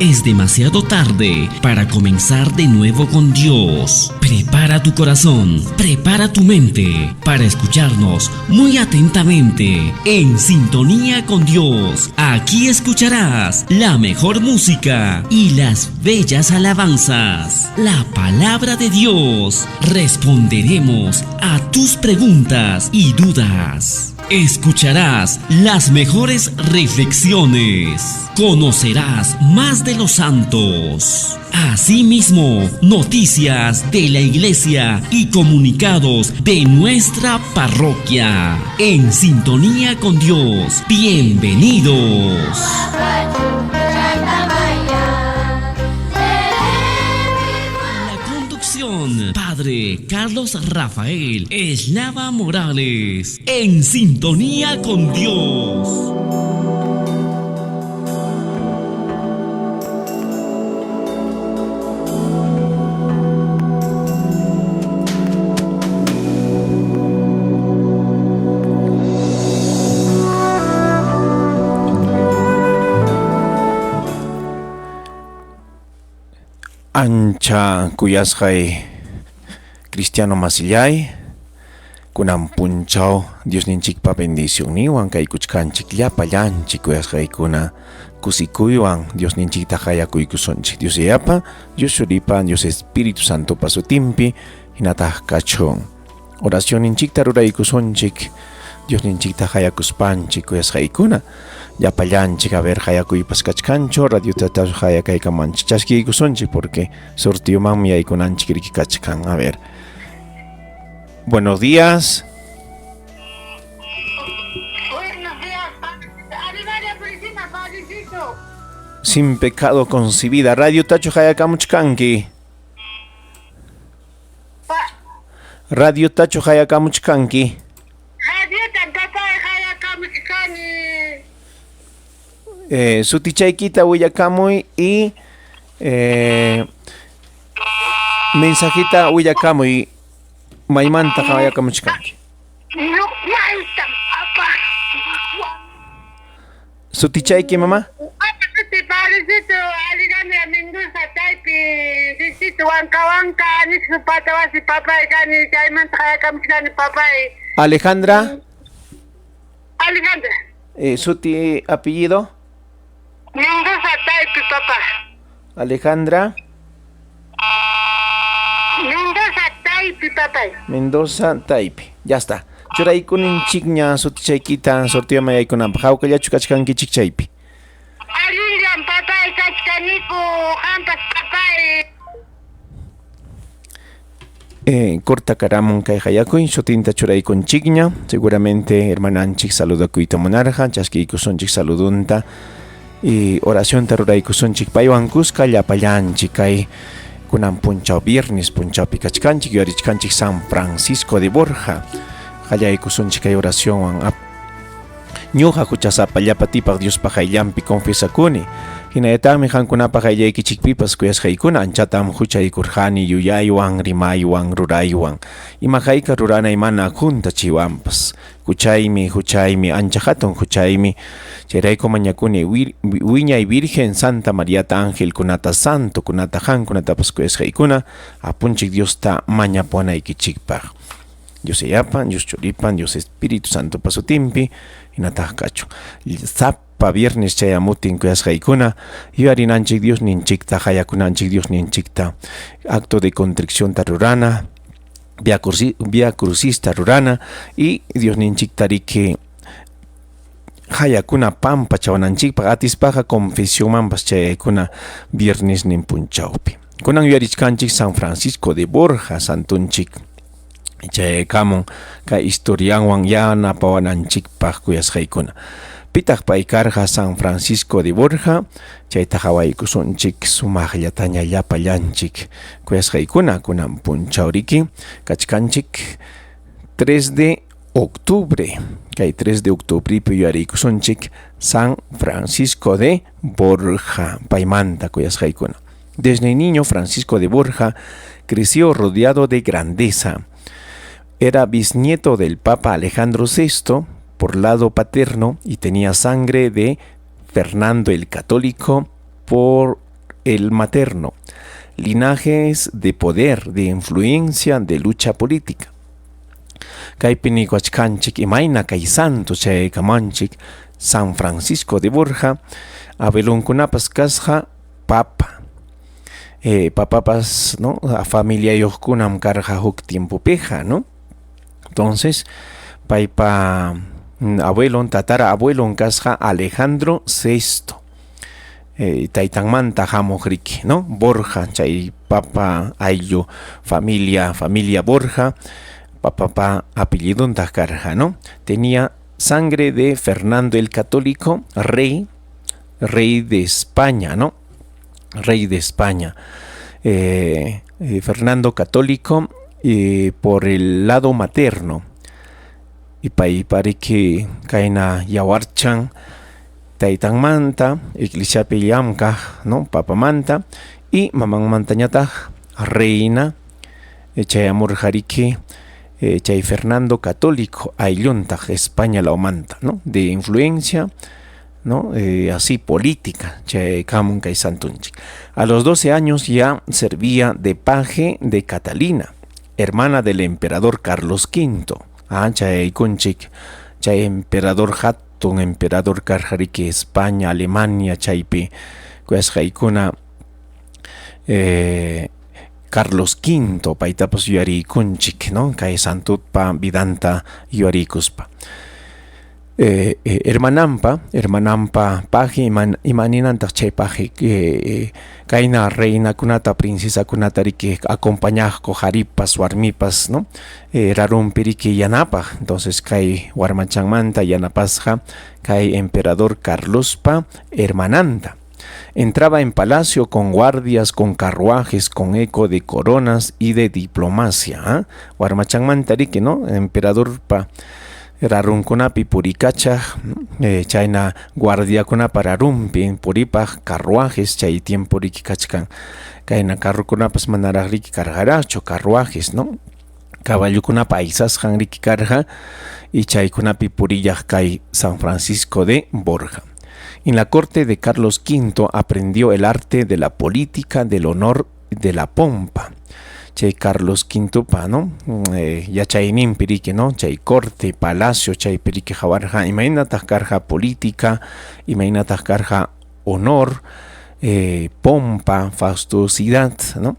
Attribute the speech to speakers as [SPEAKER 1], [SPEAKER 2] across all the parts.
[SPEAKER 1] es demasiado tarde para comenzar de nuevo con Dios. Prepara tu corazón, prepara tu mente para escucharnos muy atentamente en sintonía con Dios. Aquí escucharás la mejor música y las bellas alabanzas. La palabra de Dios. Responderemos a tus preguntas y dudas. Escucharás las mejores reflexiones. Conocerás más de los santos. Asimismo, noticias de la iglesia y comunicados de nuestra parroquia. En sintonía con Dios. Bienvenidos. La conducción, Padre Carlos Rafael Eslava Morales. En sintonía con Dios.
[SPEAKER 2] Ancha kuyasqay cristiano masillay, kunan punchaw Diosninchikpa bendicionninwan kaykuchkanchik llapallanchik kuyasqaykuna kusikuywan Diosninchikta qayakuykusunchik. Dios Yayapa, Dios Churipa, Dios Espíritu Santopa sutinpi hinataq kachun. Oracionninchikta ruraykusunchik Diosninchikta qayakuspanchik kuyasqaykuna llapallanchik a ver qayakuypas kachkanchu radio tata qayakaykamanchik chaskiykusunchik porque sorteomanmi yaykunanchik riki kachkan. A ver. Buenos días.
[SPEAKER 3] Buenos días, Ave María Purísima, Padrecito.
[SPEAKER 2] Sin pecado concebida. Radio Tacho hayakamuchkanki. Radio Tacho hayakamuchkanki.
[SPEAKER 3] Radiotan papay hayakamuchkani.
[SPEAKER 2] Sutichaykita willakamuy y mensajita willakamuy maymanta hayakamuchkanki.
[SPEAKER 3] Maytam apaq.
[SPEAKER 2] Sutichayki mamá.
[SPEAKER 3] Padrecito, Alejandra Mendoza, Taypi, distrito Huanca Huanca, anexo Patawasi, papay kani, chaymanta hayakamuchkani papay.
[SPEAKER 2] Alejandra.
[SPEAKER 3] Alejandra.
[SPEAKER 2] Suti apellido.
[SPEAKER 3] Mendoza Taypi, papá.
[SPEAKER 2] Alejandra.
[SPEAKER 3] Mendoza Taypi, papay.
[SPEAKER 2] Mendoza Taypi. Ya está. Churaykuninchikña sutichaykita sorteo mayaykunanpaq. Hawkallachu kachkankichik chaypi.
[SPEAKER 3] Allinllam papay kachkaniku, qampas papay.
[SPEAKER 2] Corta karamun kay hayakuy sutinta churaykunchikña. Seguramente hermananchik saludakuyta munarqa, chaskiykusunchik saludunta y oracionta ruraykusunchik paywan kuska llapallanchik kay kunan punchaw viernes punchawpi kachkanchik yuyarichkanchik San Francisco de Borja. Qallaykusunchik kay oracionwan. Ñuqa huchasapa llapatipaq Diospa qayllanpi confesakuni. Hinallataqmi qamkunapa qayllaykichikpipas kuyasqaykuna anchatam huchaykurqani yuyaywan, rimaywan, ruraywan. Ima hayka ruranay mana juntachiwanpas. Huchaymi, huchaymi, ancha hatun huchaymi. Chayrayku mañakuni wiñay Virgen Santa Mariata angelkunata, santokunata, qamkunatapas kuyasqaykuna apunchik Diosta mañapuwanaykichikpaq. Dios Yayapa, Dios Churipa, Dios Espíritu Santo pasutinpi, hinataq kachun. Sapa viernes chayamutin kuyasqaykuna, yuyarinanchik Dios ninchikta, hayakunanchik Dios ninchikta, acto de contrición rurana, vía crucista rurana, y Dios ninchikta riki hayakuna pampa chawananchikpaq atispaqa confesionmanpas chayaykuna viernes nin punchawpi. Kunan yuyarichkanchik San Francisco de Borja, santunchik. Chayakamun kay historianwan yanapawananchikpaq kuyasqaykuna. Pitaq pay karqa San Francisco de Borja, chayta qhawaykusunchik sumaqllataña llapallanchik kuyasqaykuna kunan punchawriki kachkanchik 3 de octubre. Kay 3 de octubre yuyariykusunchik San Francisco de Borja, paymanta kuyasqaykuna. Desde niño Francisco de Borja creció rodeado de grandeza. Era bisnieto del Papa Alejandro VI por lado paterno y tenía sangre de Fernando el Católico por el materno. Linajes de poder, de influencia, de lucha política. Kaypi nikuachkanchik imayna kay santo chayaykamanchik San Francisco de Borja, abuelonkunapas kasqa papa. Papapas, ¿no? Familiayuqkunam karqa huk tiempopiqa, ¿no? Entonces, paypa abuelon, tatara abuelon kasqa Alejandro VI. Taytanmanta hamuq riki, ¿no? Borja, chay papa ayllu familia, familia Borja, papapa apellidontaq karqa, ¿no? Tenía sangre de Fernando el Católico, rey, rey de España, ¿no? Rey de España. Fernando Católico por el lado materno. Y paypariki kayna yawarchan taytanmanta, iglesiapi llamkaq, ¿no? Papamanta y mamanmantañataq reina chayamurqa chay Fernando Católico aylluntaq España lawmanta, ¿no? De influencia, ¿no? Así política, chay kamun kay santunchik. A los 12 años ya servía de paje de Catalina, hermana del emperador Carlos V. Ah, chay kunchik, chay emperador hatun, emperador karqa riki España, Alemania, chaypi kuyasqaykuna Carlos V, paytapas yuyarikunchik, ¿no? Kay santutpa vidanta yuyarikuspa. Hermanampa, hermanampa paje, imaninantaq chay paje, kayna reinakunata, princesakunata riki acompañaqku qharipas, warmipas, ¿no? Rarunpi riki yanapaq. Entonces kay warmachanmanta yanapasqa kay emperador Carlospa hermananta. Entraba en palacio con guardias, con carruajes, con eco de coronas y de diplomacia. ¿Eh? Warmachanmanta riki, ¿no? Emperadorpa rarunkunapi purikachaq, chayna guardiakunapa rarunpi puripaq carruajes, chay tiempo riki kachkan kayna carrokunapas manaraq riki karqaraqchu, carruajes, ¿no? Caballokunapa aysasqan riki karqa y chaykunapi purillaq kay San Francisco de Borja. En la corte de Carlos V aprendió el arte de la política, del honor, de la pompa. Chay Carlos V pa, ¿no? Yachayninpi riki, ¿no? Chay corte, palacio, chaypi riki qawarqa imaynataq karqa política, imaynataq karqa honor, pompa, fastuosidad, ¿no?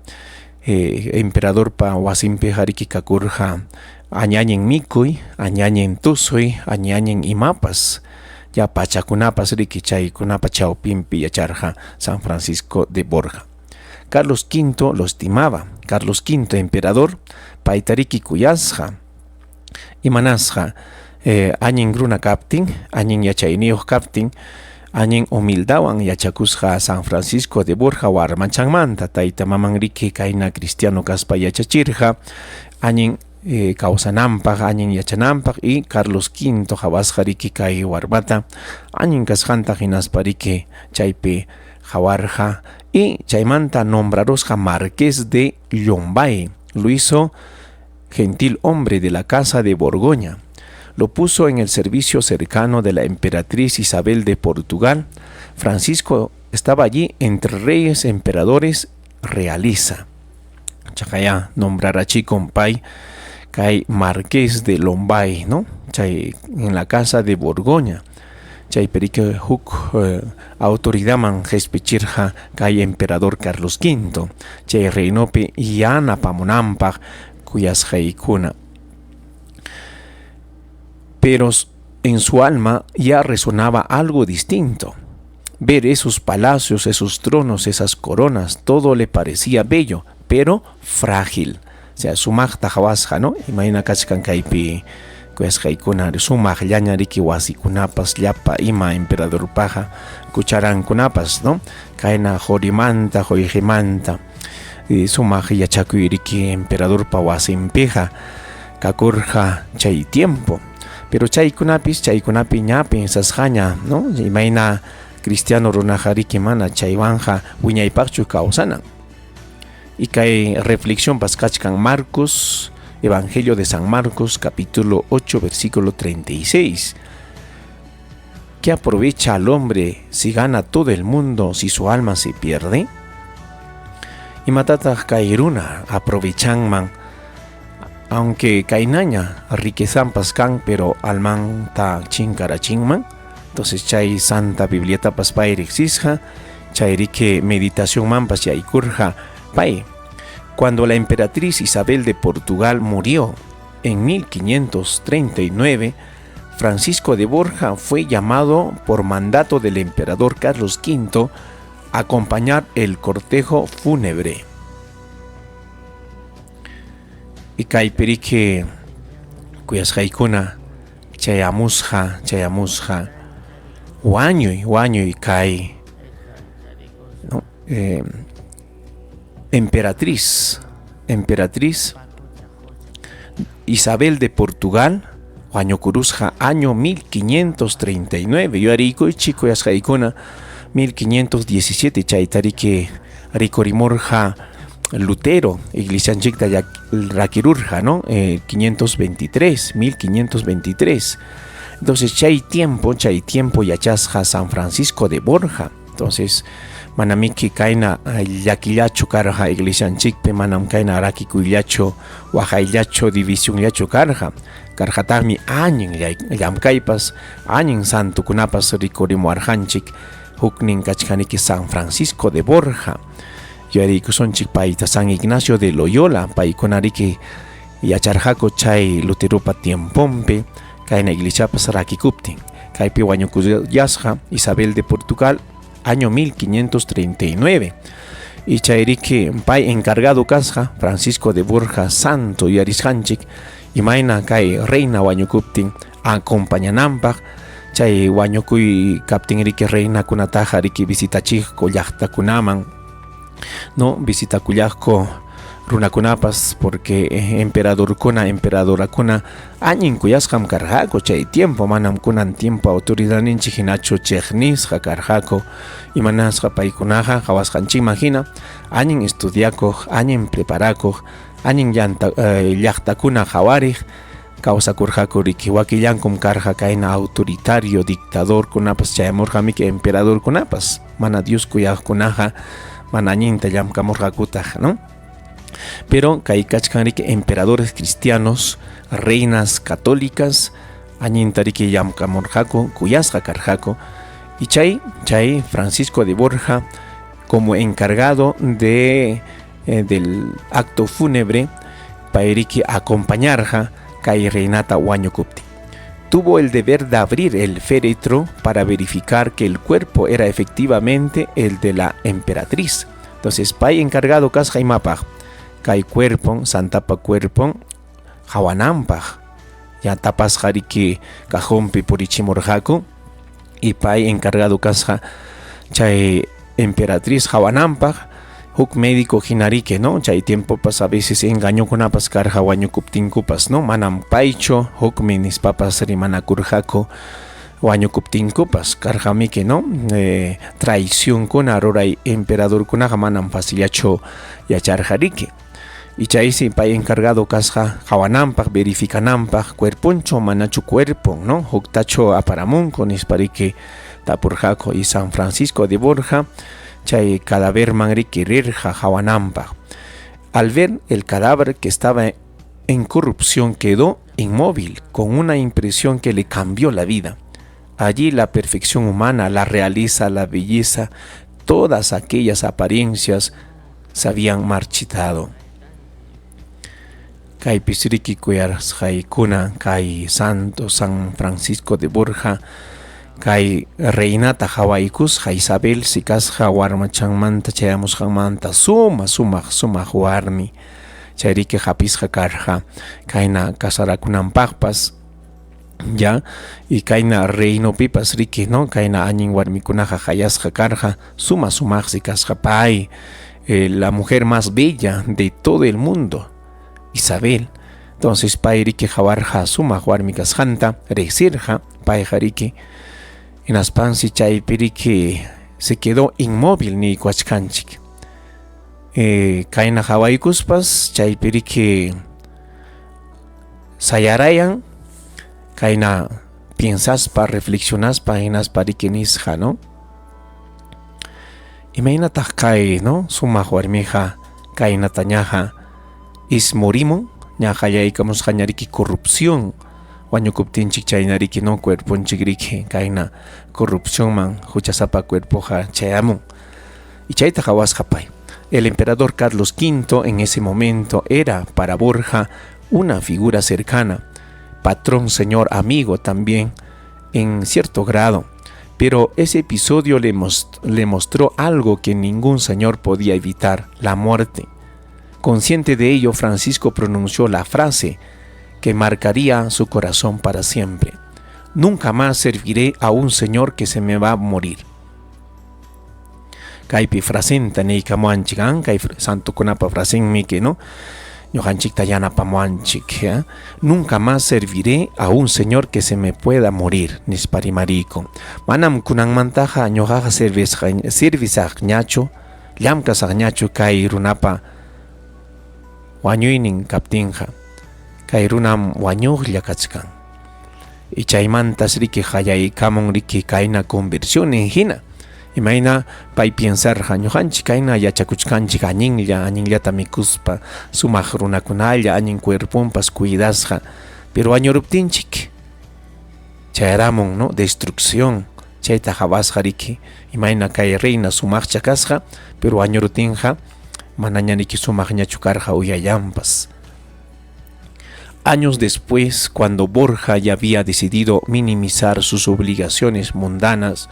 [SPEAKER 2] Emperadorpa wasinpiqa riki kakurqa añañin mikuy, añañin tusuy, añañin imapas. Ya pachakunapas riki chaykunapa chawpinpi yacharqa San Francisco de Borja. Carlos V lo estimaba. Carlos V, emperador, payta riki kuyasqa, imanasqa, allin runa kaptin, allin yachayniyuq kaptin, allin humildawan yachakusqa San Francisco de Borja warmachanmanta, tayta maman riki kayna cristiano kaspa yachachirqa, allin kawsananpaq, allin yachananpaq, y Carlos V qhawasqa riki kay warmata allin kasqanta hinaspa riki chaypi qhawarqa y chaymanta nombrarusqa Marqués de Llombay. Lo hizo gentil hombre de la casa de Borgoña. Lo puso en el servicio cercano de la emperatriz Isabel de Portugal. Francisco estaba allí entre reyes, emperadores, realiza. Chakaya nombrarachikun pay kay Marqués de Lombay, ¿no? Chay en la casa de Borgoña. Chaypi riki huk autoridadman qhispichirqa kay emperador Carlos V. Chay reinopi yanapamunanpaq kuyasqaykuna. Pero en su alma ya resonaba algo distinto. Ver esos palacios, esos tronos, esas coronas, todo le parecía bello, pero frágil. O sea, sumaqta qhawasqa, ¿no? Imayna kachkan kaypi kuyasqaykuna, sumaqllaña riki wasikunapas, llapa ima emperadorpaqa cucharankunapas, ¿no? Kayna qurimanta, qullqimanta, sumaq yachakuy riki emperadorpa wasinpiqa kakurqa chay tiempo. Pero chaykunapis, chaykunapi ña pensasqaña, ¿no? Imayna cristiano runaqa riki mana chaywanja wiñaypaqchu kawsanan. Y kay reflexión kachkan Marcos, Evangelio de San Marcos, capítulo 8, versículo 36. ¿Qué aprovecha al hombre si gana todo el mundo, si su alma se pierde? Imatataq kay runa aprovechanman? Aunque kaynaña riquezanpas kan, pero almanta chinkarachinman. Entonces chay Santa Bibliatapas pay riqsisqa, chayriki meditacionmanpas yaykurqa pay. Cuando la emperatriz Isabel de Portugal murió en 1539, Francisco de Borja fue llamado por mandato del emperador Carlos V a acompañar el cortejo fúnebre. Y kaypiriki kuyasqaykuna chayamusqa, chayamusqa wañuy, wañuy kay, ¿no? Emperatriz, emperatriz Isabel de Portugal wañukurusqa año 1539. Yuyarikuychik kuyasqaykuna 1517 chaytariki rikurimurqa Lutero, iglesianchikta rakirurqa, ¿no? 523, 1523. Entonces chay tiempo, chay tiempo yachasqa San Francisco de Borja. Entonces manamiki kayna llakillachu karqa iglesianchikpi, manam kayna rakikuyllachu, waqayllachu, divisionllachu karqa. Karqataqmi allin llamkaypas, allin santukunapas rikurimuwarqanchik. Huknin kachkaniki San Francisco de Borja. Yuyariykusunchik payta San Ignacio de Loyola, paykunariki yacharqaku chay Luteropa tiemponpi kayna iglesiapas rakikuptin. Kaypi wañukullasqa Isabel de Portugal año 1539. Y chayriki pay encargado kasqa Francisco de Borja santo yuyarisqanchik imayna kay reina wañukuptin acompañananpaq. Chay wañukuy kaptinriki reinakunataqa riki visitachiqku llaqtakunaman, no visitakullaqku runakunapas, porque emperadorkuna, emperadorakuna allin kuyasqam karqaku chay tiempo, manam kunan tiempo autoridadninchik hinachu chiqnisqa karqaku. Imanasqa paykunaqa qawasqanchikman hina allin estudiakuq, allin preparakuq, allin llaqtakuna qawariq kawsakurqaku riki. Wakillankum karqa kayna autoritario dictadorkunapas, chayamurqamiki emperadorkunapas, mana Dios kuyaqkunaqa mana allinta llamkamurqakutaq, ¿no? Pero kay kachkan riki emperadores cristianos, reinas católicas, allinta riki llamkamurqaku, kuyasqa karqaku. Y chay Francisco de Borja, como encargado del acto fúnebre, payriki acompañarja kay reinata wañukuptin. Tuvo el deber de abrir el féretro para verificar que el cuerpo era efectivamente el de la emperatriz. Entonces, pay encargado kasqa imapaq, kay cuerpon, santapa cuerpon, hawananpaq. Ya tapasqa riki cajonpi purichimurqaku, y pay encargado kasqa chay emperatriz hawananpaq, huk médico hinarike, ¿no? Chay tiempopas a veces engañokunapas karqa wañukuptinkupas, ¿no? Manam paychu, hukmi nispapas rimanakurqaku wañukuptinkupas, karqamiki, ¿no? Traicionkuna ruray emperadorkunaqa manam facillachu yacharqariki. Y chaysi pay encargado kasqa hawananpaq, verificananpaq, cuerponchu manachu cuerpo, ¿no? Huktachu aparamunku nispariki tapurqaku. Y San Francisco de Borja chay cadáverman riki rirqa hawananpaq. Al ver el cadáver que estaba en corrupción, quedó inmóvil, con una impresión que le cambió la vida. Allí la perfección humana, la realeza, la belleza, todas aquellas apariencias se habían marchitado. Kaypis riki kuyasqaykuna kay santo San Francisco de Borja, kay reinata hawaykusqa Isabel sikasqa warmachanmanta chayamusqanmanta suma sumaq sumaq warmi, chayriki hapisqa karqa kayna casarakunanpaqpas, ya, y kayna reinopipas riki, ¿no? Kayna allin warmikunaqa hayasqa karqa, suma sumaqsi kasqa pay, la mujer más bella de todo el mundo, Isabel. Entonces pay riki hawarqa sumaq warmi kasqanta, riqsirqa payqa riki, hinaspansi chaypi riki se quedó inmóvil niykuwachkanchik. Kayna hawaykuspas chaypi riki sayarayan, kayna piensaspa, reflexionaspa, hinaspa riki nisqa, ¿no? Imaynataq kay, ¿no? Sumaq warmiqa Kaynatañaqa ismurimun, ña qallaykamusqaña riki corrupción. Wañukuptinchik chayna riki no cuerponchik riki kayna corrupcionman huchasapa cuerpoqa chayamun. Y chayta qawasqa pay. El emperador Carlos V en ese momento era para Borja una figura cercana, patrón, señor, amigo también en cierto grado. Pero ese episodio le, le mostró algo que ningún señor podía evitar, la muerte. Consciente de ello, Francisco pronunció la frase que marcaría su corazón para siempre. Nunca más serviré a un señor que se me va a morir. Kaypi frasenta niykamuwanchik, ¿ah? Kay santokunapa frasenmi que no ñuqanchikta yanapamuwanchik, ¿eh? Nunca más serviré a un señor que se me pueda morir, nispa rimariyku. Manam kunanmantaqa ñuqaqa servisaqñachu, llamkasaqñachu kay runapa wañuynin kaptinqa. Kay runam wañuqlla kachkan. Y chaymantas riki qallaykamun riki kayna conversiones hina. Imayna pay piensarqa ñuqanchik kayna yachakuchkanchik allinlla, allinllata mikuspa, sumaq runakunalla, allin cuerponpas cuidasqa, pero wañuruptinchik chayaramun, ¿no? Destrucción. Chayta qawasqa riki imayna kay reina sumaqcha kasqa, pero wañurutinqa manaña riki sumaqñachu karqa uyallanpas. Años después, cuando Borja ya había decidido minimizar sus obligaciones mundanas,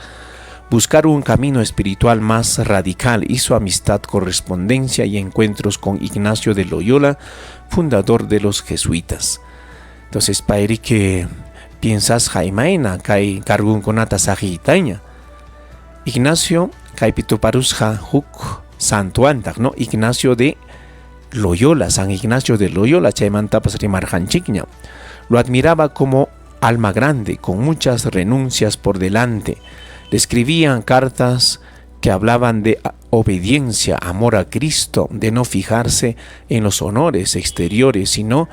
[SPEAKER 2] buscar un camino espiritual más radical, hizo amistad, correspondencia y encuentros con Ignacio de Loyola, fundador de los jesuitas. Entonces, payriki piensasqa imayna kay cargunkunata saqiytaña. Ignacio kaypi tuparusqa huk santuantaq, ¿no? Ignacio de Loyola, San Ignacio de Loyola, chaymantapas rimarqanchikña. Lo admiraba como alma grande, con muchas renuncias por delante. Le escribían cartas que hablaban de obediencia, amor a Cristo, de no fijarse en los honores exteriores, sino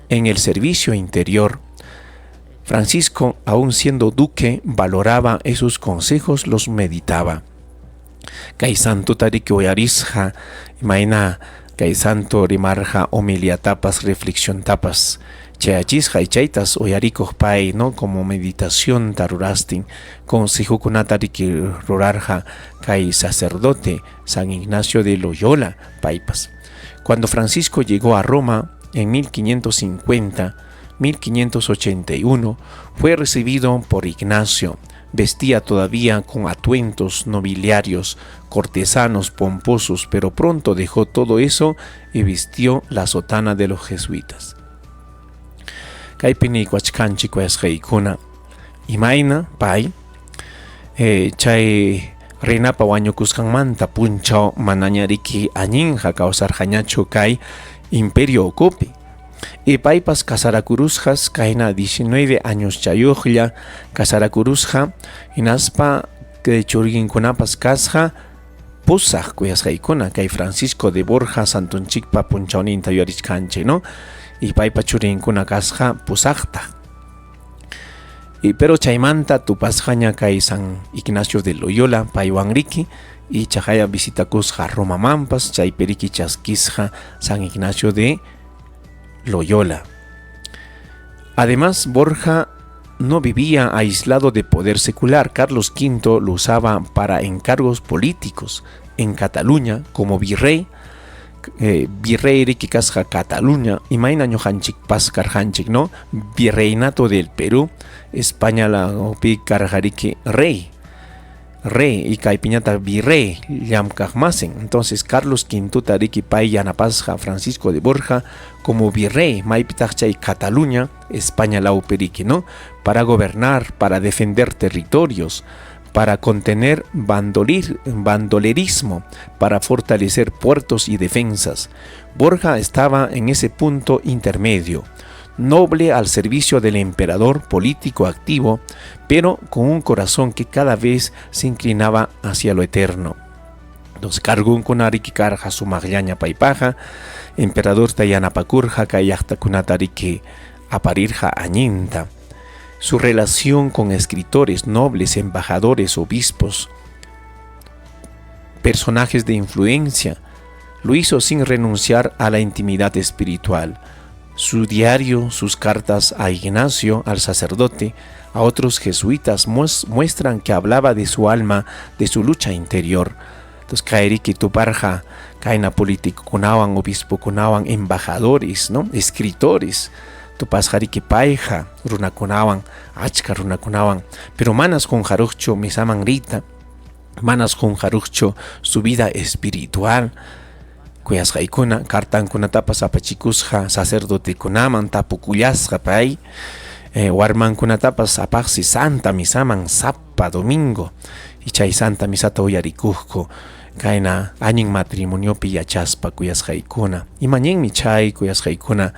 [SPEAKER 2] en el servicio interior. Francisco, aún siendo duque, valoraba esos consejos, los meditaba. Kay santota riki uyarisqa, imayna kay santo rimarqa homiliatapas, reflexiontapas chayachisqa y chaytas uyarikuq pay, ¿no? Como meditación rurastin, consejokunata riki rurarqa kay sacerdote San Ignacio de Loyola paypas. Cuando Francisco llegó a Roma en 1550, 1581, fue recibido por Ignacio. Vestía todavía con atuendos nobiliarios, cortesanos, pomposos, pero pronto dejó todo eso y vistió la sotana de los jesuitas. Kaypi niykuwachkanchik kuyasqaykuna, imayna pay chay reinapa wañukusqanmanta punchaw manaña riki allinqa kawsarqañachu kay imperio ukupi. Y paypas casarakurusqas kayna 19 años chayuqlla casarakurusqa hinaspa churinkunapas kasqa pusaq kuyasqaykuna kay Francisco de Borja santonchikpa punchawninta yuyarichkanchik, ¿no? Y paypa churinkuna kasqa pusaqta. Y pero chaymanta tupasqaña kay San Ignacio de Loyola paywan riki y chaqaya visitakusqa Romamanpas chaypi riki chaskisqa San Ignacio de Loyola. Además, Borja no vivía aislado de poder secular. Carlos V lo usaba para encargos políticos en Cataluña como virrey. Virrey riki kasqa Cataluña, imayna ñuqanchikpas karqanchik, ¿no? Virreinato del Perú, España lawpi karqa riki rey. Rey y kaypiñataq virrey llamkaqmasin. Entonces Carlos V riki pay yanapasqa Francisco de Borja como virrey, maypitaq chay Cataluña, España lawpi riki, ¿no? Para gobernar, para defender territorios, para contener bandolerismo, para fortalecer puertos y defensas. Borja estaba en ese punto intermedio, noble al servicio del emperador, político activo, pero con un corazón que cada vez se inclinaba hacia lo eterno. Entonces, cargunkuna riki karqa sumaqllaña paypaqa, emperadorta yanapakurqa kay llaqtakunata riki aparirqa allinta. Su relación con escritores, nobles, embajadores, obispos, personajes de influencia, Lo hizo sin renunciar a la intimidad espiritual. Su diario, sus cartas a Ignacio, al sacerdote, a otros jesuitas muestran que hablaba de su alma, de su lucha interior. Entonces, kayriki tuparqa kayna políticokunawan, obispokunawan, embajadores, ¿no? Escritores. Tupasqariki payqa runakunawan, achka runakunawan, pero manas qunqaruqchu misaman riyta, manas qunqaruqchu su vida espiritual. Kuyasqaykuna, cartankunatapas apachikusqa sacerdotekunaman tapukullasqa pay, warmankunatapas apaqsi santa misaman sapa domingo, y chay santa misata uyarikuqku kayna allin matrimoniopi yachaspa kuyasqaykuna. Imañinmi chay kuyasqaykuna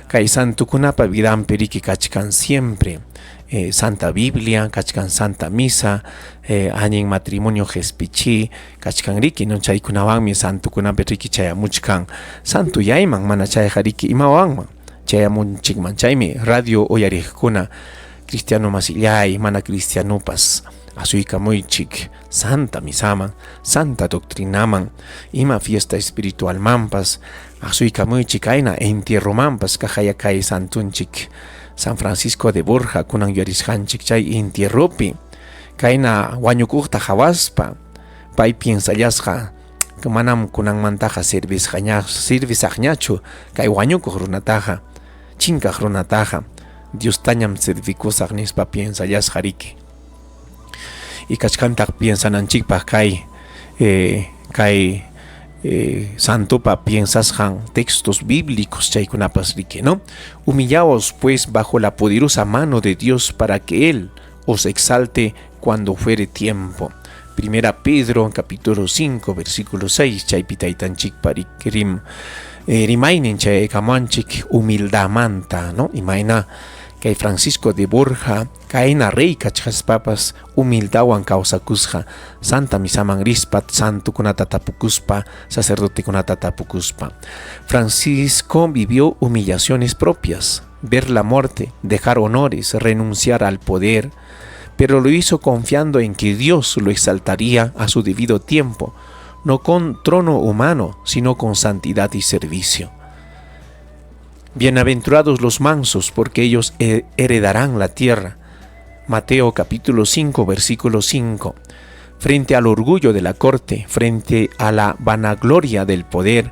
[SPEAKER 2] kay santukunapa vidanpi riki kachkan siempre Santa Biblia, kachkan Santa Misa, allin matrimonio qespichi, kachkan riki, no chaykunawanmi santukunapi riki chayamuchkan santuyayman, mana chayqa riki imawanman chayamunchikman. Chaymi radio uyariqkuna, cristiano masillay, mana cristianopas, asuykamuychik Santa Misaman, Santa Doctrinaman, ima fiesta espiritualmanpas, asuykamuychik kayna entierromanpas, kaqaya kay santunchik San Francisco de Borja kunan yuyarisqanchik chay entierropi, kayna wañukuqta qhawaspa, pay piensallasqa manam kunanmantaqa servisaqñachu kay wañukuq runataqa, chinkaq runataqa, Diostañam servikusaq nispa piensallasqa riki. Y kachkantaq piensananchikpaq kay kay santopa piensasqan textos bíblicos chaykunapas riki, ¿no? Humillaos pues bajo la poderosa mano de Dios para que Él os exalte cuando fuere tiempo. Primera Pedro capítulo 5 versículo 6 chaypi taytanchikpa rimaynin chayaykamuanchik humildamanta, ¿no? Imayna kay Francisco de Borja kayna rey kachkaspapas humildawan kawsakusqa, santa misaman rispa, santukunata tapukuspa, sacerdotekunata tapukuspa. Francisco vivió humillaciones propias, ver la muerte, dejar honores, renunciar al poder, pero lo hizo confiando en que Dios lo exaltaría a su debido tiempo, no con trono humano, sino con santidad y servicio. Bienaventurados los mansos, porque ellos heredarán la tierra. Mateo capítulo 5, versículo 5. Frente al orgullo de la corte, frente a la vanagloria del poder,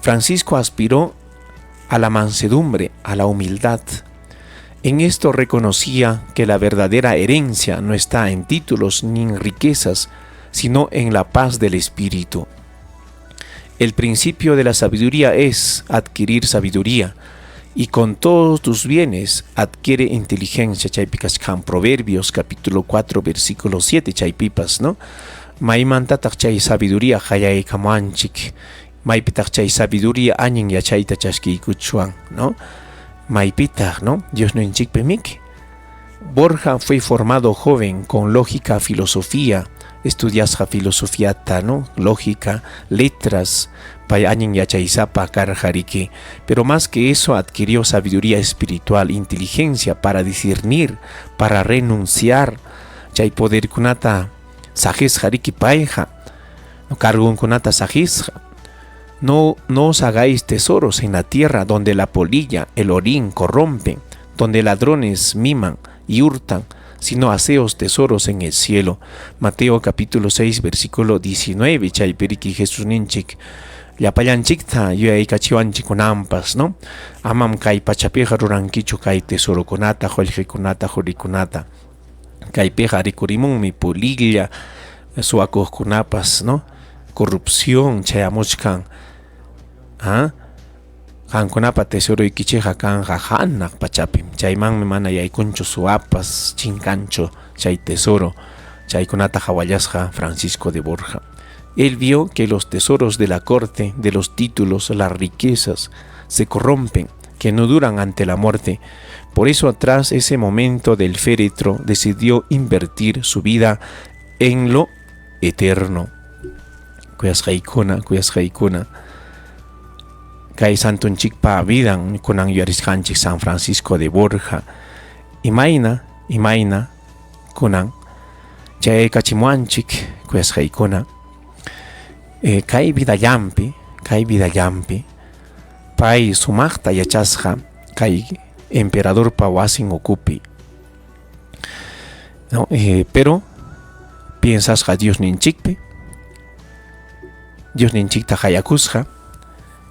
[SPEAKER 2] Francisco aspiró a la mansedumbre, a la humildad. En esto reconocía que la verdadera herencia no está en títulos ni en riquezas, sino en la paz del espíritu. El principio de la sabiduría es adquirir sabiduría, y con todos tus bienes adquiere inteligencia. Chaypi kachkan Proverbios capítulo 4 versículo 7 chaypipas, ¿no? Maymantataq chay sabiduría qallaykamuanchik, maypitaq chay sabiduría allin yachayta chaskiykuchwan, ¿no? Maypitaq, ¿no? Diosninchikpi miki. Borja fue formado joven con lógica, filosofía, estudiasqa filosofiata, ¿no? Lógica, letras, pay allin yachaysapa karqa riki, pero más que eso adquirió sabiduría espiritual, inteligencia para discernir, para renunciar, chay poderkunata saqisqa riki payqa, ¿no? Cargunkunata saqisqa. No, no os hagáis tesoros en la tierra donde la polilla, el orín corrompen, donde ladrones miman y hurtan, sino haceos tesoros en el cielo. Mateo capítulo 6, versículo 19, chaypiriki Jesusninchik llapallanchikta yuyaykachiwanchik kunanpas, ¿no? Amam kay pachapiqa rurankichu kay tesorokunata, qullqikunata, qurikunata. Kaypiqa rikurimunmi polilla, suwakuqkunapas, ¿no? Corrupción chayamuchkan. ¿Ah? Qamkunapa tesoroykichikqa kanqa hanaq pachapim. Chaymanmi mana yaykunchu suwapas, chinkanchu chay tesoro. Chaykunata qawallasqa Francisco de Borja. Él vio que los tesoros de la corte, de los títulos, las riquezas, se corrompen, que no duran ante la muerte. Por eso, tras ese momento del féretro, decidió invertir su vida en lo eterno. Kuyasqaykuna, kuyasqaykuna, kay santunchikpa vidan kunan yuyarisqanchik San Francisco de Borja, imayna, imayna kunan chayaykachimuanchik kuyasqaykuna, kay vidallampi, Kay vidallanpi pay sumaqta yachasqa kay emperadorpa wasin ukupi. ¿No? Pero piensasqa Diosninchikpi, Diosninchikta qayakusqa,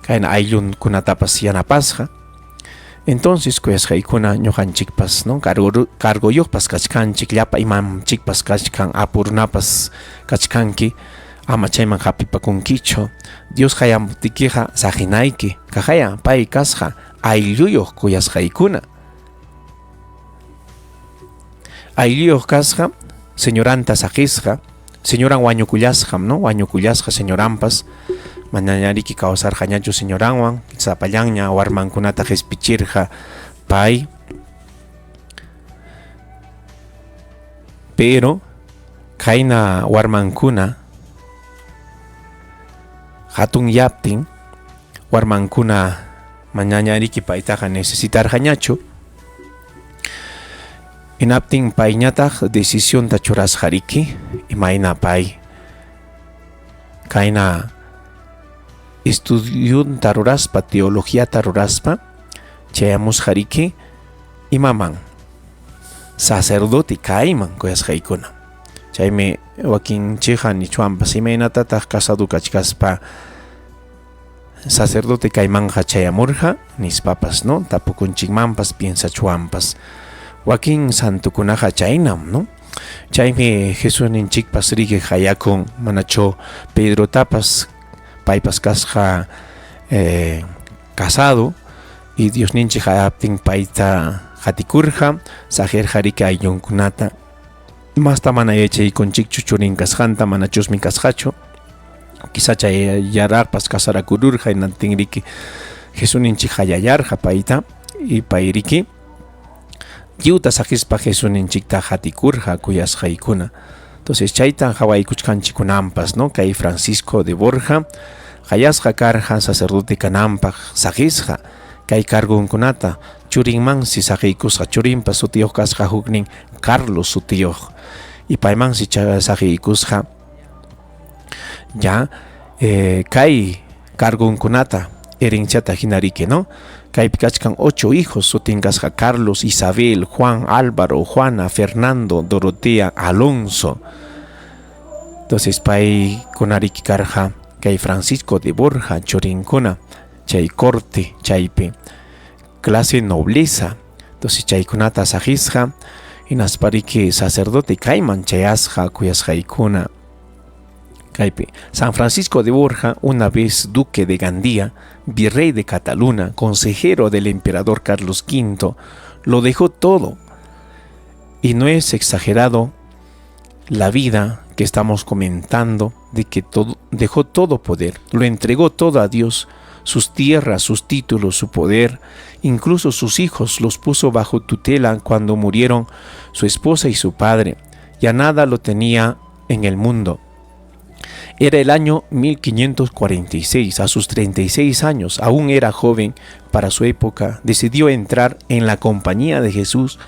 [SPEAKER 2] kayna ayllunkunatapas yanapasqa. Entonces kuyasqaykuna ñuqanchikpas, ¿no? Cargo, cargoyuqpas kachkanchik, llapa imanchikpas kachkan, apu runapas kachkanki, ama chayman hapipakunkichu. Dios qayamuptikiqa saqinayki, kaqaya pay kasqa aylluyuq kuyasqaykuna. Aylluyuq kasqa, señoranta saqisqa, señoran wañukullasqam, ¿no? Wañukullasqa señoranpas, manañariki kawsarqañachu señoranwan, sapallanña warmankunata qespichirqa pay. Pero kayna warmankuna hatunyaptin, warmankuna manañariki paytaqa necesitarqañachu. Hinaptin payñataq decisionta churasqariki, imayna pay kayna estudiunta ruraspa, teologiata ruraspa, chayamusqariki imaman sacerdote kayman kuyasqaykuna. Chaymi wakinchikqa nichwanpas imaynatataq casado kachkaspa sacerdote kaymanqa chayamurqa nispapas, ¿no? Tapukunchikmanpas, piensachwanpas. Wakin santukunaqa chaynam, ¿no? Chaymi Jesusninchikpas riki qayakun, manachu Pedrotapas, paypas kasqa casado y Diosninchik qayaptin payta qatikurqa, saqirqa riki ayllunkunata. Masta mana yachaykunchikchu churin kasqanta, manachusmi kasqachu. Quizá chayllaraqpas casarakururqa, hinaptin riki Jesusninchik qayallarqa payta y pay riki lliwta saqispa Jesusninchikta qatikurqa kuyasqaykuna. Entonces chaytan qawaykuchkanchikunampas, ¿no? Kay Francisco de Borja qayasqa karqa sacerdote kananpaq, saqisqa kay cargonkunata churinmansi saqiykusqa, churinpa sutiyuq kasqa huknin Carlos sutiyuq y paymansi saqiykusqa ya kay cargonkunata herenciata hina riki, ¿no? Kaypi kachkan 8 hijos, sutin kasqa Carlos, Isabel, Juan, Álvaro, Juana, Fernando, Dorotea, Alonso. Entonces paykunariki karqa kay Francisco de Borja churinkuna chay corte chaypi clase nobleza. Entonces chaykunata saqisqa hinaspariki sacerdote kayman chayasqa kuyasqaykuna. Kaypi San Francisco de Borja, una vez duque de Gandía, virrey de Cataluña, consejero del emperador Carlos V, lo dejó todo. Y no es exagerado la vida que estamos comentando de que todo, dejó todo poder, lo entregó todo a Dios, sus tierras, sus títulos, su poder, incluso sus hijos los puso bajo tutela cuando murieron su esposa y su padre. Ya nada lo tenía en el mundo. Era el año 1546, a sus 36 años, aún era joven para su época, decidió entrar en la Compañía de Jesús,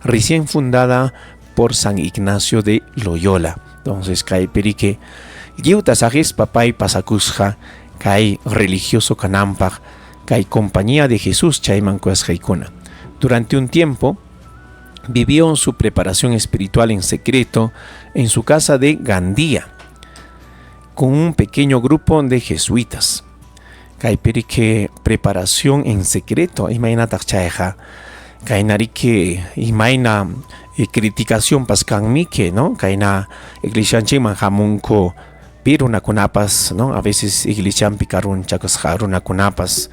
[SPEAKER 2] recién fundada por San Ignacio de Loyola. Entonces, kay perique, lliwta saqispa pay pasakusqa, kay religioso kananpaq, kay Compañía de Jesús chayman kuyasqaykuna. Durante un tiempo, vivió su preparación espiritual en secreto en su casa de Gandía, con un pequeño grupo de jesuitas. Kay perique preparación en secreto, imaynataq chayqa, kaynariki imayna criticación pas kanmiki, ¿no? Kayna iglesianchikman hamunku pi runakunapas, ¿no? A veces iglesianpi karunchakusqa runakunapas,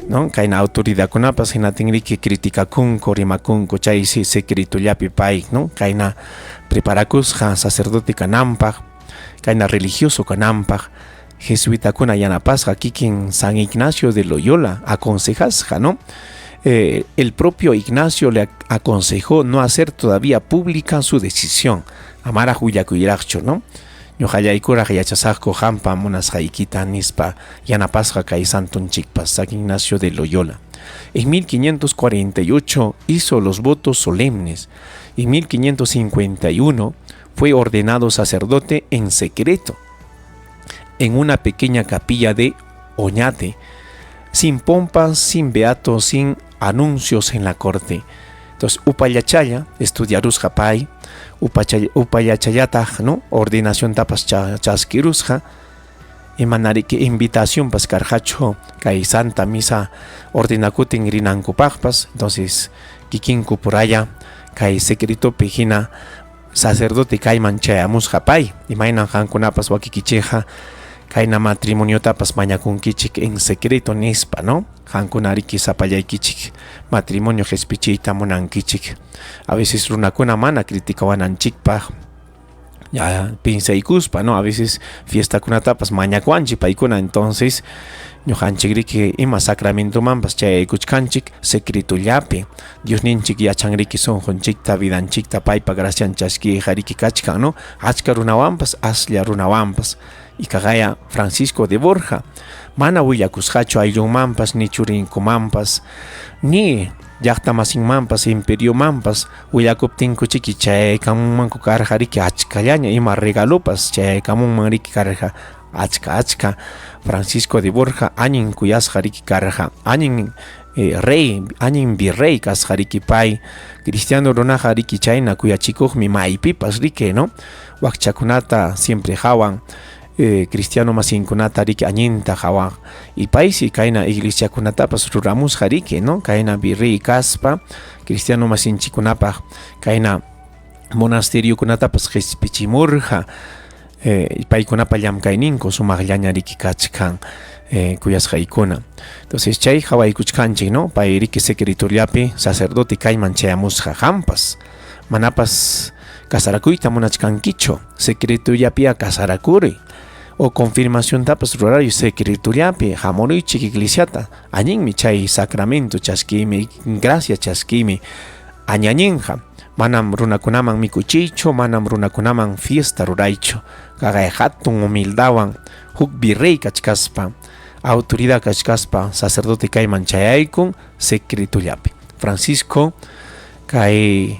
[SPEAKER 2] ¿no? Kayna autoridadkunapas hinatinriki criticakunku, rimakunku, chaysi secretollapi pay, ¿no? Kayna preparakusqa sacerdote kananpaq, kayna religioso kananpaq, jesuitakuna yanapasqa kikin San Ignacio de Loyola aconsejasqa, ¿no? El propio Ignacio le aconsejó no hacer todavía pública su decisión. Amaraq willakuyraqchu, ¿no? Ñuqallaykuraq yachasaqku qampa munasqaykita nispa yanapasqa kay santonchikpas San Ignacio de Loyola. En 1548 hizo los votos solemnes. En 1551 fue ordenado sacerdote en secreto en una pequeña capilla de Oñate, sin pompas, sin beato, sin anuncios en la corte. Entonces, upallachalla estudiarusqa pay, upallachallataq, ¿no? Ordinaciontapas chaskirusqa, imanariki invitacionpas karqachu kay Santa Misa ordinakutin rinankupaqpas. Entonces, kikinku puralla kay secretopi hina sacerdote kayman chayamusqa pay. Imaynan qankunapas wakikichikqa kayna matrimoniotapas mañakunkichik en secreto nispa, ¿no? Qankunariki sapallaykichik matrimonio qespichiyta munankichik. A veces runakuna mana criticawananchikpaq ya piensaykuspa, ¿no? A veces fiestakunatapas mañakuanchik paykuna, entonces ñuqanchikriki ima sacramentomanpas chayaykuchkanchik secretollapi. Diosninchik yachanriki sunqunchikta, vidanchikta, paypa gracian chaskiyqa kachkan, ¿no? Achka runawanpas, aslla runawanpas. Y kaqaya Francisco de Borja mana willakusqachu ayllunmanpas, ni churinkumanpas, ni llaqtamasinmanpas, imperiomanpas. Willakuptinkuchiki chayaykamunmanku karqa riki achkallaña ima regalopas chayaykamunman riki karqa achka achka. Francisco de Borja añin kuyasqa riki karqa, añin rey, añin virrey kasqa riki pay. Cristiano runaqa riki chayna kuyachikuqmi maypipas riki, ¿no? Wakchakunata siempre hawan, cristiano masinkunata riki añinta hawan. Y paysi kayna iglesiakunatapas ruramusqa riki, ¿no? Kayna virrey kaspa cristiano masinchikunapaq kayna monasteriokunatapas qespichimurqa. Paykunapa llamkayninku sumaqllaña riki kachkan, kuyasqaykuna. Entonces chay hawaykuchkanchik, ¿no? Pay riki secretollapi sacerdote kayman chayamusqa. Qampas manapas casarakuyta munachkankichu, secretollapia casarakuri o confirmaciontapas ruraruy secretollapi, hamuruychik iglesiata. Allinmi chay sacramento chaskiymi, gracia chaskiymi, añañinqa. Manam runakunaman mikuchiychu, manam runakunaman fiesta ruraychu. Kaqay hatun humildawan huk virrey kachkaspa, autoridad kachkaspa, sacerdote kayman chayaykun secretollapi. Francisco, kay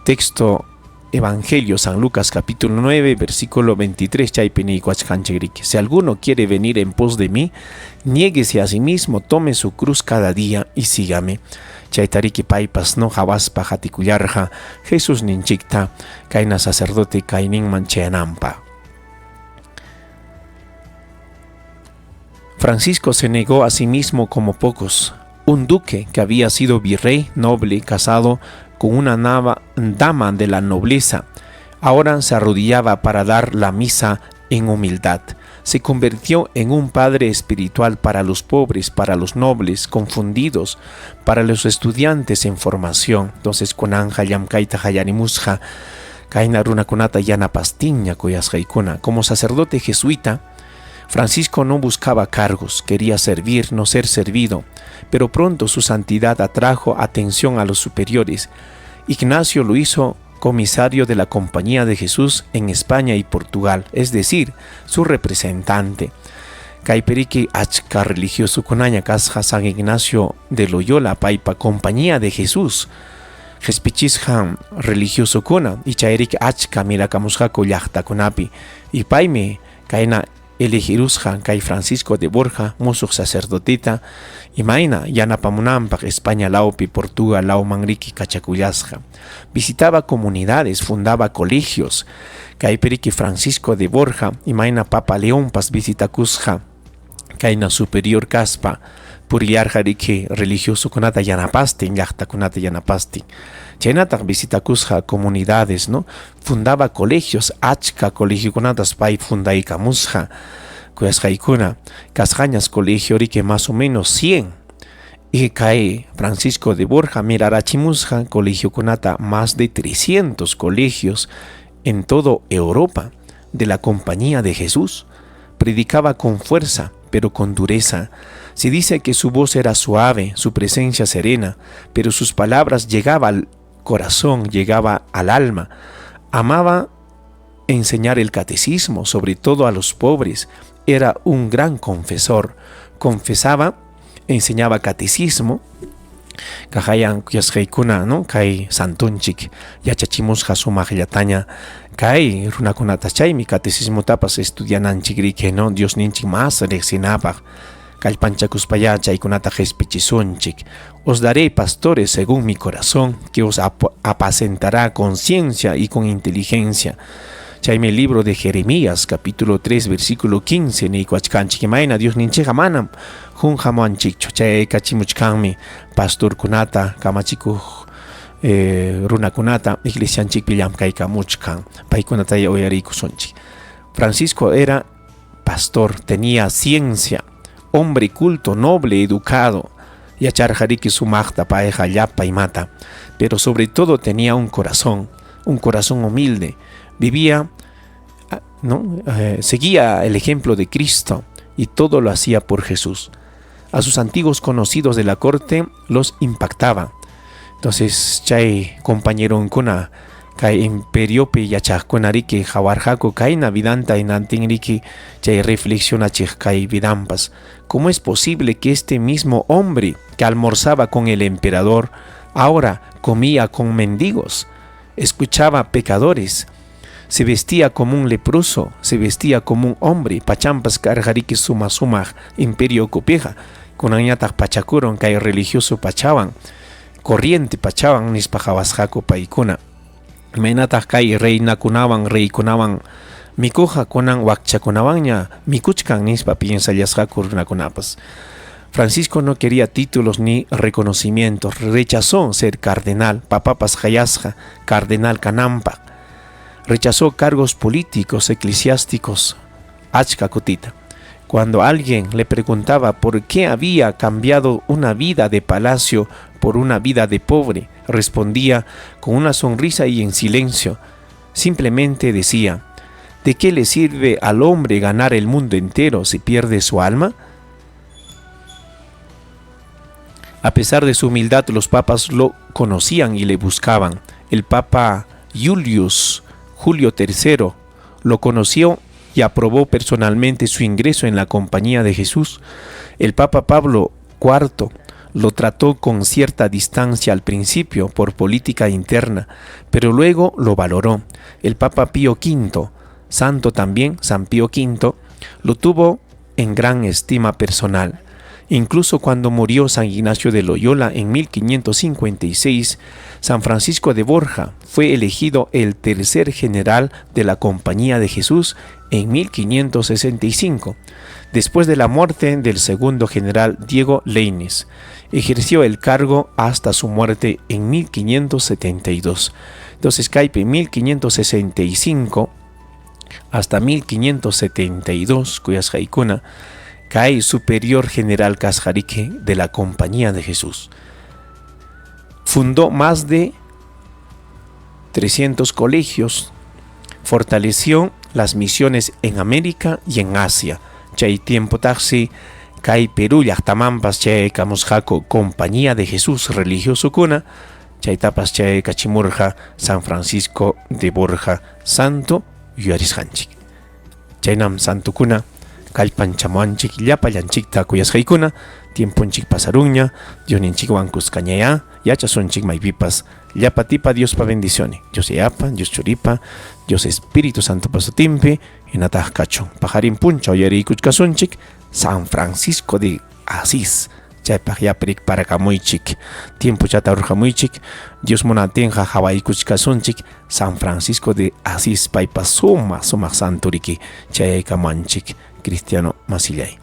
[SPEAKER 2] texto Evangelio San Lucas capítulo 9 versículo 23 chaypi niykuwachkanchik riki: si alguno quiere venir en pos de mí, niéguese a sí mismo, tome su cruz cada día y sígame. Chayta riki paypas, no, hawaspa qatikullarqa Jesus ninchikta kayna sacerdote kayninman chayananpaq. Francisco se negó a sí mismo como pocos. Un duque que había sido virrey, noble, casado con una dama de la nobleza, ahora se arrodillaba para dar la misa en humildad. Se convirtió en un padre espiritual para los pobres, para los nobles confundidos, para los estudiantes en formación. Entonces, kunanqa llamkayta qallarimusqa kayna runakunata yanapastinña, kuyasqaykuna. Como sacerdote jesuita, Francisco no buscaba cargos, quería servir, no ser servido, pero pronto su santidad atrajo atención a los superiores. Ignacio lo hizo comisario de la Compañía de Jesús en España y Portugal, es decir, su representante. Kaypiriki achka religiosokunaña kasqa San Ignacio de Loyola paypa Compañía de Jesús qespichisqan religiosokuna y chayriki achka mirakamusqaku llaqtakunapi y paymi kayna elegirusqa kay Francisco de Borja musuq sacerdotita imayna yanapamunanpaq España lawpi, Portugal lawman riki kachakullasqa. Visitaba comunidades, fundaba colegios. Kaypiriki Francisco de Borja imayna Papa Leonpas visitakusqa kayna superior kaspa purillarqa riki religiosokunata yanapastin, llaqtakunata yanapastin. Chaynataq visitakusqa comunidades, ¿no? Fundaba colegios, achka colegiokunatas pay fundaykamusqa, kuyasqaykuna. Kasqañas colegio riki más o menos 100. Y kay Francisco de Borja mirarachimusqa colegiokunata, más de 300 colegios en toda Europa de la Compañía de Jesús. Predicaba con fuerza, pero con dureza. Se dice que su voz era suave, su presencia serena, pero sus palabras llegaban al corazón, llegaba al alma. Amaba enseñar el catecismo, sobre todo a los pobres. Era un gran confesor. Confesaba, enseñaba catecismo. Kahayan kuyasqaykuna, ¿no? Kay santunchik yachachimusqa sumaqllataña kay runakunata, chaymi catecismotapas estudiananchik riki, ¿no? Diosninchik más riqsinapaq. Kallpanchakuspayá chaykunata qespichisunchik. Os daré pastores según mi corazón, que os apacentará con ciencia y con inteligencia. Chaymi libro de Jeremías, capítulo 3, versículo 15, niykuwachkanchik imayna Diosninchikqa manam qunqamuwanchikchu. Chayaykachimuchkanmi pastorkunata, kamachikuq runakunata iglesianchikpi llamkaykamuchkan. Paykunataya uyariykusunchik. Francisco era pastor, tenía ciencia, hombre culto, noble, educado. Yacharqariki sumaqta payqa llapa imata, pero sobre todo tenía un corazón humilde. Vivía, ¿no? Seguía el ejemplo de Cristo y todo lo hacía por Jesús. A sus antiguos conocidos de la corte los impactaba. Entonces, chay compañeronkuna kay imperiopi yachaqkunariki qawarqaku kayna vidanta hinantinriki chay reflexionachiq kay vidanpas. ¿Cómo es posible que este mismo hombre que almorzaba con el emperador ahora comía con mendigos, escuchaba pecadores, se vestía como un leproso, se vestía como un hombre, pachampas karqariki suma sumaq imperio ukupiqa, kunanñataq pachakuron kay religioso pachawan, corriente pachawan nispa qawasqaku paykuna. Imaynataq kay reinakunawan, reykunawan mikuqa kunan wakchakunawanña mikuchkan nispa piensallasqaku runakunapas. Francisco no quería títulos ni reconocimientos, rechazó ser cardenal, papapas qayasqa, cardenal kananpaq. Rechazó cargos políticos, eclesiásticos, achka kutita. Cuando alguien le preguntaba por qué había cambiado una vida de palacio por una vida de pobre, respondía con una sonrisa y en silencio. Simplemente decía: ¿de qué le sirve al hombre ganar el mundo entero si pierde su alma? A pesar de su humildad, los papas lo conocían y le buscaban. El Papa Julio III lo conoció y aprobó personalmente su ingreso en la Compañía de Jesús. El Papa Pablo IV lo trató con cierta distancia al principio por política interna, pero luego lo valoró. El Papa Pío V, santo también, San Pío V, lo tuvo en gran estima personal. Incluso cuando murió San Ignacio de Loyola en 1556, San Francisco de Borja fue elegido el tercer general de la Compañía de Jesús en 1565, después de la muerte del segundo general Diego Laínez. Ejerció el cargo hasta su muerte en 1572. Entonces, kaypi 1565 hasta 1572, kuyasqaykuna, kay superior general kasqariki de la Compañía de Jesús. Fundó más de 300 colegios, fortaleció las misiones en América y en Asia. Chay tiempo taqsi kay Perú llaqtamanpas chayaykamusqaku Compañía de Jesús religioso kuna, chaytapas chayaykachimurqa San Francisco de Borja santo yuyarisqanchik. Chaynam santukuna kallpanchamuwanchik llapallanchikta kuyasqaykuna, tiemponchik pasarunña, Diosninchikwan kuskañayá yachasunchik maypipas llapa tipa Diospa bendiciones. Dios Yayapa, Dios Churipa, Dios Espíritu Santo pasutinpi, hinataq kachun. Paqarin punchaw uyariykuchkasunchik San Francisco de Asís. Chaypaq yaprik parakamuychik, tiempochata urqamuychik, Dios munatinqa hawaykuchkasunchik San Francisco de Asís paypa sumaq sumaq santuriki chayaykamuwanchik cristiano masillay.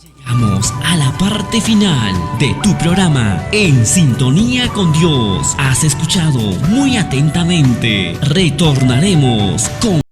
[SPEAKER 1] Llegamos a la parte final de tu programa En Sintonía con Dios. Has escuchado muy atentamente. Retornaremos con